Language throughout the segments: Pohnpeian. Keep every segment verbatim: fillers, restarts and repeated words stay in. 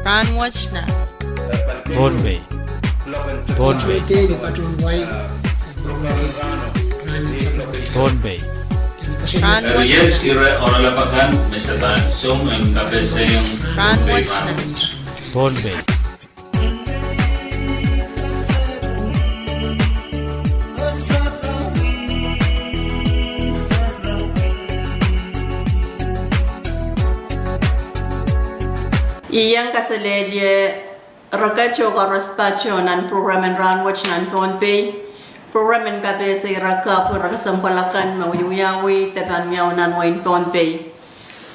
Rahnwet nan Pohnpei. Pohnpei. Pohnpei. Rahnwet nan Pohnpei. I iang kaselehlie reket oh koaros pato nan program en Rahnwet nan Pohnpei. Program en kapehse ire kapw, ire kesempwal akan me wiewiawi de pahn wiawi nan wehin Pohnpei.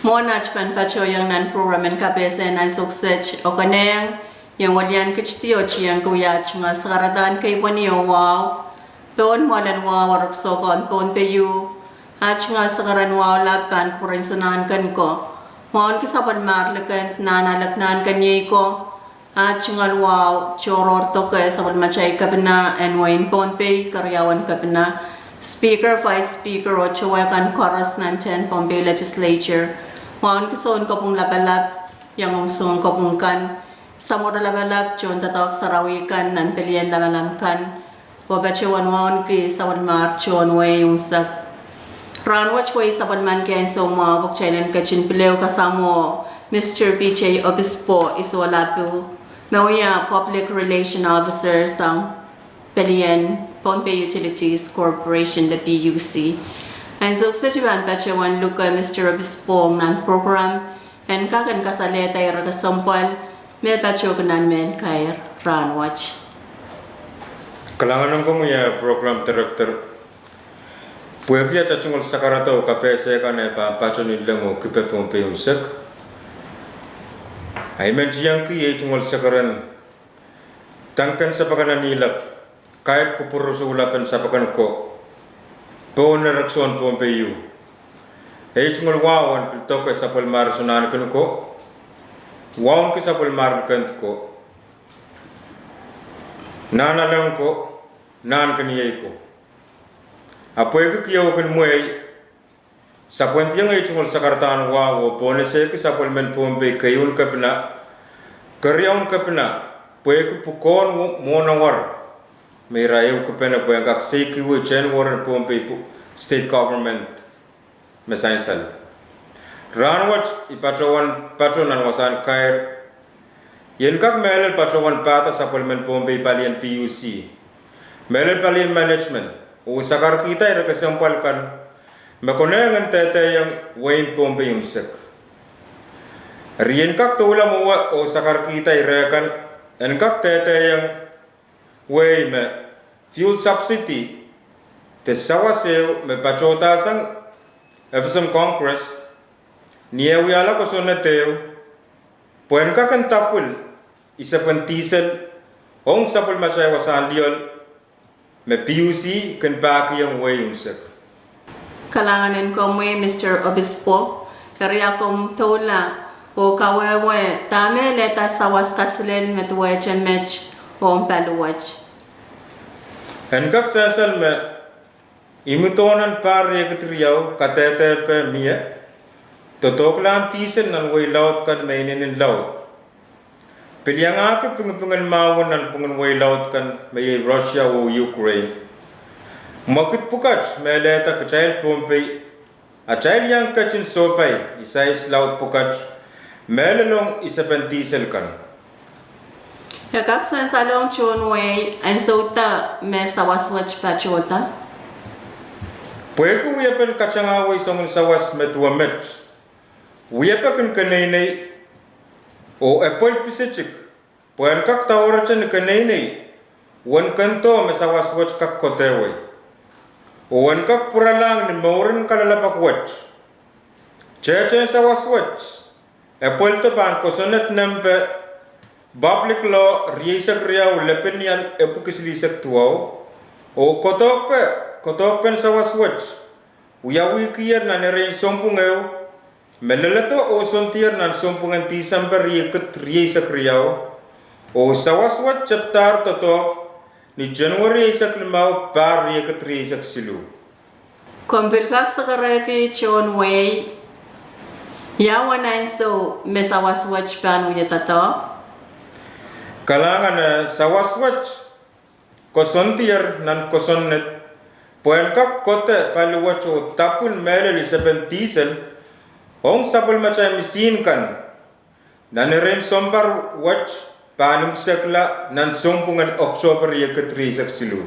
Mwohn aht pahn patohiong nan program en kapehse nan ansou kiset, I konehng iang welian kitidi oh tiengki wia aht tungoal sakaradahn keipweni oh wahu pohn mwoalen wahu erekiso kan Pohnpei ieu. Aht tungoal sakaradahn wahu lap pahn kupwuren Sohn Nahnken ko, wauneki sapwellimar likend, Nahnalek Nahnken iei ko. Aht tungoal wahu tohrohr doke sapwellimatail kepina en wehin Pohnpei, keriaun kepina, Speaker, Vice Speaker oh towe kan koaros nan tehn Pohnpei Legislature. Wauneki sounkopwung lapalap, iangahki sounkopwung kan, samworo lapalap, tohndoadoahk sarawi kan nan pelien lamalam kan, oh patohwan wauneki sapwellimar tohn wehi unsek. Rahnwet wehi sapwellimanki ansou mwahu pwe kitail en ketin pil ehu kasamwo Mister P J Obispo Isola Puu, me wia Public Relation Officer sang pelien Pohnpei Utilities Corporation de P U C. Ansou kiset I pahn patohwan luke Mister Obispo nan program en kak en kasalehda ire kesempwal me patohki nan mehn kair rahnwet. Kalahngan en komwi, eh, program director. Pwehki atail tungoal sakarada oh kapehse kan e pahn pato ni leng oh kipe Pohnpei unsek, I men tiengki ei tungoal sekeren tangken sapakana nilap, kair kupwur rosohla pen sapakana ko pohn erekison Pohnpei ieu. Ei tungoal wahu en pil doke sapwellimar Sohn Nahnken ko, wauneki sapwellimar likend ko, Nahnalek ko, Nahnken iei ko. A pwehki kihong kin mwehi, sapwendiong ei tungoal sakaradahn wahu oh pohnese ki sapwellimen Pohnpei keieun kepina, keriaun kepina, pwehki pwukoahn mwohnawar me ira ehukipene pwehn kak seikiwei tehn weren Pohnpei State Government me sansal. Rahnwet I patohwan pato nan wasahn kair, I en kak mehlel patohwan pahda sapwellimen Pohnpei palien P U C, mehlel palien management, oh sakarkihda ire kesempwal kan me konehng en dehdehiong wehin Pohnpei unsek. Eri I en kak doula mwowe oh sakarkihda ire kan en kak dehdehiong wehi me fuel subsidy de sawas ehu me patohdahsang FSM Congress ni eh wiahla kosonned ehu pwehn kak en dapwil isepen dihsel ong sapwellimatail wasahn lioal me P U C kin pahkihong wehi unsek. Kalahngan en komwi, Mister Obispo, eri a komw doula oh kawehwe dahme lelehda sawas kaselel me duwehte met ong paliwet. En kak sansal me imwidohn nan pahr riekid riau kadehdepe mie doadoahklahn dihsel nan wehi laud kan me inenen laud, pil iangahki pingipingen mahwen nan pwungen wehi laud kan me iei Russia oh Ukraine. Mwekid pwukat me lelehda kitail Pohnpei atail iang ketin sohpai isais laud pwukat mehlel ong isepen dihsel kan. E kak sansalohng tohn wehi ansou da me sawas wet patohda? Pwehki wiepen katangahwei soangen sawas me duwe met, wiepe kin keneinei oh epwel pisitik pwehn kak daurete ni keneinei uwen kendo me sawas wet kak kodehwei, oh en kak pwuralahng ni mouren kalelapak wet. Tehtehn sawas wet epweldo pahn kosonned nempe Public Law rieisek riau lepin ial epwiki silihsek duwau, oh kodohkpe, kodohkpen sawas wet wiawihkier nan erein sounpwong ehu me leledo oh sondier nan sounpwongen Tisempe riekid rieisek riau, oh sawas wet tepdahr doadoahk ni January eisek limau, pahr riekid rieisek siluh. Komw pil kak sakarehki tohn wehi ia uwen ansou me sawas wet pahn wie doadoahk? Kalahngan, eh, sawas wet koasoandier nan kosonned pwehn kak kohda paliwet oh dapwin mehlel isepen dihsel ong sapwellimatail misihn kan nan erein sounpar wet pahn imwisekla nan sounpwungen Oktohpa riekid rieisek siluh.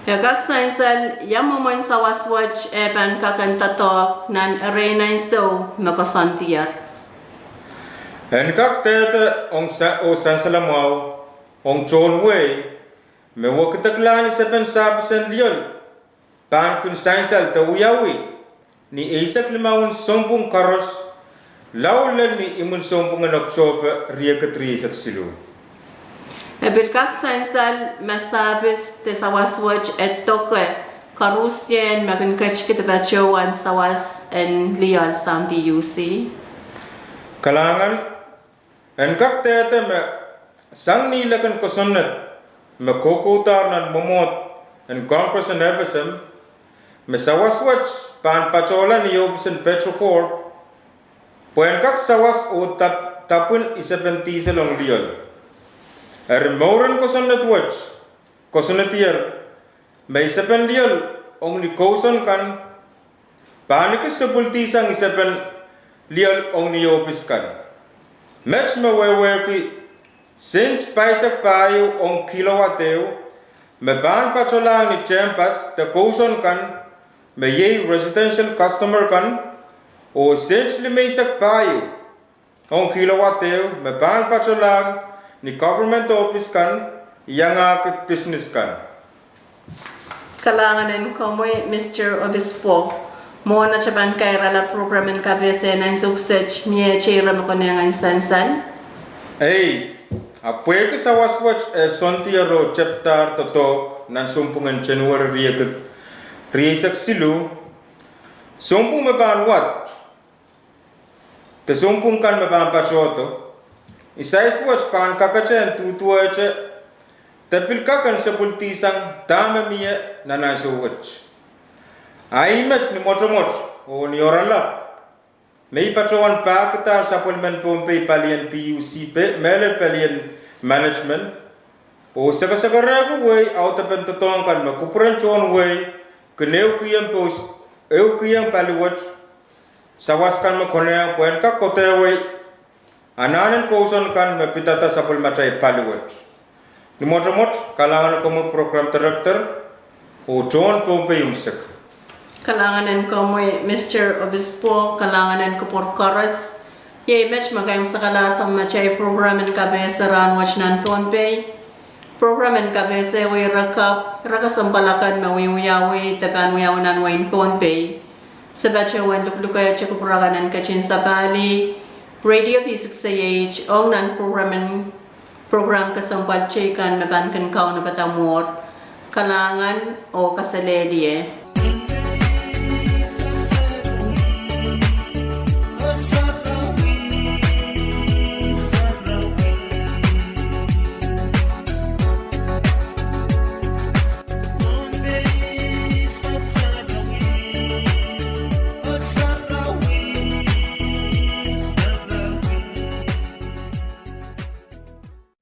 E kak sansal ia mwomwen sawas wet e pahn kak en doadoahk nan erein ansou me koasoandier. En kak dehde ong sa-, oh sansalamwahu ong tohn wehi me wekideklahn isepen sahpis en lioal pahn kin sansal de wiawi ni eisek limauhn sounpwong koaros lao lel ni imwin sounpwungen Oktohpa riekid rieisek siluh. E pil kak sansal me sahpis de sawas wet e doke koaruhsiehn me kin ketikihdi patohwan sawas en lioal sang PUC. Kalahngan, en kak dehde me sang ni leken kosonned me koukoudahr nan mwomwohd en Congress en FSM, me sawas wet pahn patohla ni ohpis en Petro Corp pwehn kak sawas oh dap-, dapwin isepen dihsel ong lioal. Eri mouren kosonned wet koasoandier me isepen lioal ong ni kousoan kan pahn ekis sapwelidihsang isepen lioal ong ni ohpis kan. Met me wehwehki sent pahisek pahieu ong kilowatt ehu me pahn patolahng ni tehnpas de kousoan kan me iei residential customer kan, oh sent limeisek pahieu ong kilowatt ehu me pahn patolahng ni government ohpis kan, iangahki business kan. Kalahngan en komwi, Mister Obispo. Mwohn atail pahn kairala program en kapehse nan ansou kiset, mie ehu ire me konehng en sansal? Ei, ahpw pwehki sawas wet e soandier oh tepdahr doadoahk nan sounpwungen January riekid rieisek siluh, sounpwong me pahn wad de sounpwong kan me pahn patohdo, I sais wet pahn kakete en duduwehte de pil kak en sapwelidihsang dahme mie nan ansou wet. A ih met ni mwotomwot oh ni oaralap me I patohwan pahkihda sapwellimen Pohnpei palien PUC, pe-, mehlel palien management, oh sekesekerehki wehi audepen doadoahk kan me kupwuren tohn wehi kin ehukihong pos-, ehukihong pali wet, sawas kan me konehng pwehn kak kodehwei anahnen kousoan kan me pidada sapwellimatail pali wet. Ni mwotomwot, kalahngan en komwi program director oh tohn Pohnpei unsek. Kalahngan en komwi, Mister Obispo, kalahngan en kupwur koaros. Iei met me kaimwisekala sang mehn atail program en kapehse rahnwet nan Pohnpei. Program en kapehse wei ire kak, ire kesempwal akan me wiewiawi de pahn wiawi nan wehin Pohnpei. Se patohwan luklukehte kupwur akan en ketin sapahl radio V six A H ong nan program en, program kesempwal teikan me pahn kin kaunopada mwuhr. Kalahngan oh kaselehlie.